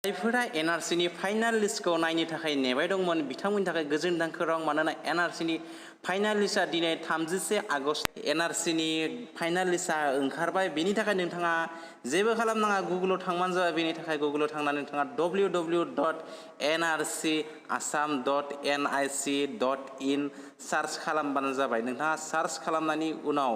जायफोरा NRC नि final लिस्टखौ नायनो थाखाय नेबाय दंमोन बिथांमोननि थाखाय गोजोनथाव खौरां मानोना NRC नि फाइनाल लिस्टआ दिनै 31 आगस्ट NRC नि फाइनाल लिस्टआ ओंखारबाय बेनि थाखाय नोंथाङा जेबो खालामनाङा गुगोलाव थांबानो जाबाय बेनि थाखाय गुगोलाव थांनानै नोंथाङा www.nrcassam.nic.in सार्च खालामबानो जाबाय नोंथाङा सार्च खालामनायनि उनाव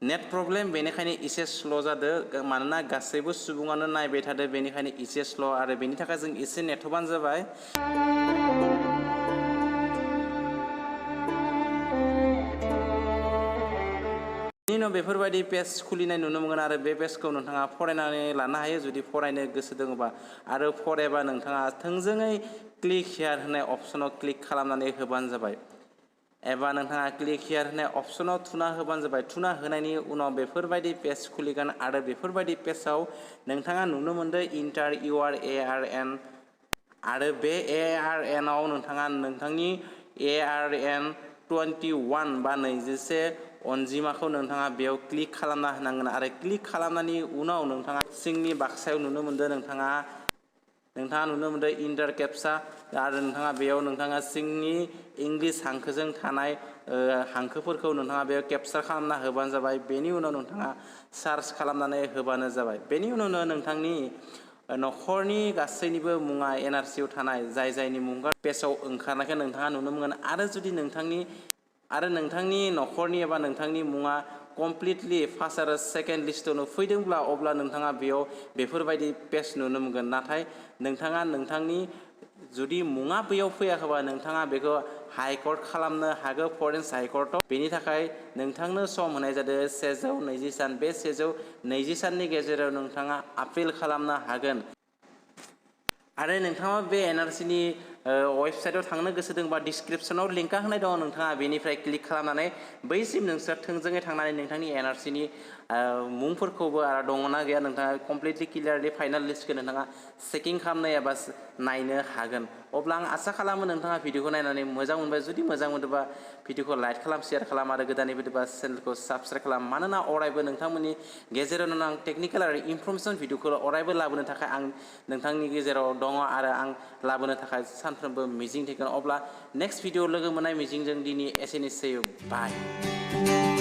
नेट प्रब्लेम बेनिखायनो एसे स्ल' जादों मानोना गासैबो सुबुङानो नायबाय थादों बेनिखायनो एसे स्ल' आरो बेनि थाखाय जों एसे नेथ'बानो जाबाय बेनि उनाव बेफोरबायदि पेज खुलिनाय नुनो मोनगोन आरो बे पेजखौ नोंथाङा फरायनानै लानो हायो जुदि फरायनो गोसो दङबा आरो फरायबा नोंथाङा थोंजोङै क्लिक हियार होननाय अपसनाव क्लिक खालामनानै होबानो जाबाय एबा नोंथाङा क्लिक हियार होननाय अपसनाव थुना होबानो जाबाय थुना होनायनि उनाव बेफोरबायदि पेज खुलिगोन आरो बेफोरबायदि पेजआव नोंथाङा नुनो मोनदों इन्टार इउआर ARN आरो बे ARN आव नोंथाङा नोंथांनि ARN 21 बा 21 अनजिमाखौ नोंथाङा बेयाव क्लिक खालामना होनांगोन आरो क्लिक खालामनायनि उनाव नोंथाङा सिंनि बाक्सायाव नुनो मोनदों नोंथाङा नुनो मोनदों इन्टार केप्चा आरो नोंथाङा बेयाव नोंथाङा सिंनि इंलिश हांखोजों थानाय हांखोफोरखौ नोंथाङा बेयाव केपचार खालामना होबानो जाबाय बेनि उनाव नोंथाङा सार्च खालामनानै होबानो जाबाय बेनि उनावनो नोंथांनि न'खरनि गासैनिबो मुङा NRC आव थानाय जायनि मुङा पेजआव ओंखारनायखौ नोंथाङा नुनो मोनगोन आरो जुदि नोंथांनि न'खरनि एबा नोंथांनि मुङा कमप्लिटलि फार्स्ट आरो सेकेन्ड लिस्टआवनो फैदोंब्ला अब्ला नोंथाङा बेयाव बेफोरबायदि पेज नुनो मोनगोन नाथाय नोंथाङा नोंथांनि जुदि मुङा बैयाव फैयाखैबा नोंथाङा बेखौ हाइकर्ट खालामनो हागौ फरेस्ट हाइकर्टआव बेनि थाखाय नोंथांनो सम होनाय जादों 120 सान बे 120 साननि गेजेराव नोंथाङा आपिल खालामनो हागोन आरो नोंथाङा बे NRC नि वेबसाइटआव थांनो गोसो दंबा डिसक्रिप्शनाव लिंकआ होनाय दङ नोंथाङा बेनिफ्राय क्लिक खालामनानै बैसिम नोंसोर थोंजोङै थांनानै नोंथांनि NRC नि मुंफोरखौबो दङना गैया नोंथाङा कमप्लिटलि क्लियारलि फाइनाल लिस्टखौ नोंथाङा चेकिं खालामनो एबा नायनो हागोन अब्ला आं आसा खालामो नोंथाङा भिडिअखौ नायनानै मोजां मोनबाय जुदि मोजां मोनोबा भिडिअखौ लाइक खालाम शेयार खालाम आरो गोदानै फैदोंबा चेनेलखौ साबस्क्राइब खालाम मानोना अरायबो नोंथांमोननि गेजेरावनो आं टेकनिकेल आरो इनफरमेसन भिडिअखौ अरायबो लाबोनो थाखाय आं नोंथांनि गेजेराव दङ आरो आं लाबोनो थाखाय सानफ्रोमबो मिजिं थिगोन अब्ला नेक्स्ट भिडिअ लोगो मोननाय मिजिंजों दिनै एसेनोसै बाय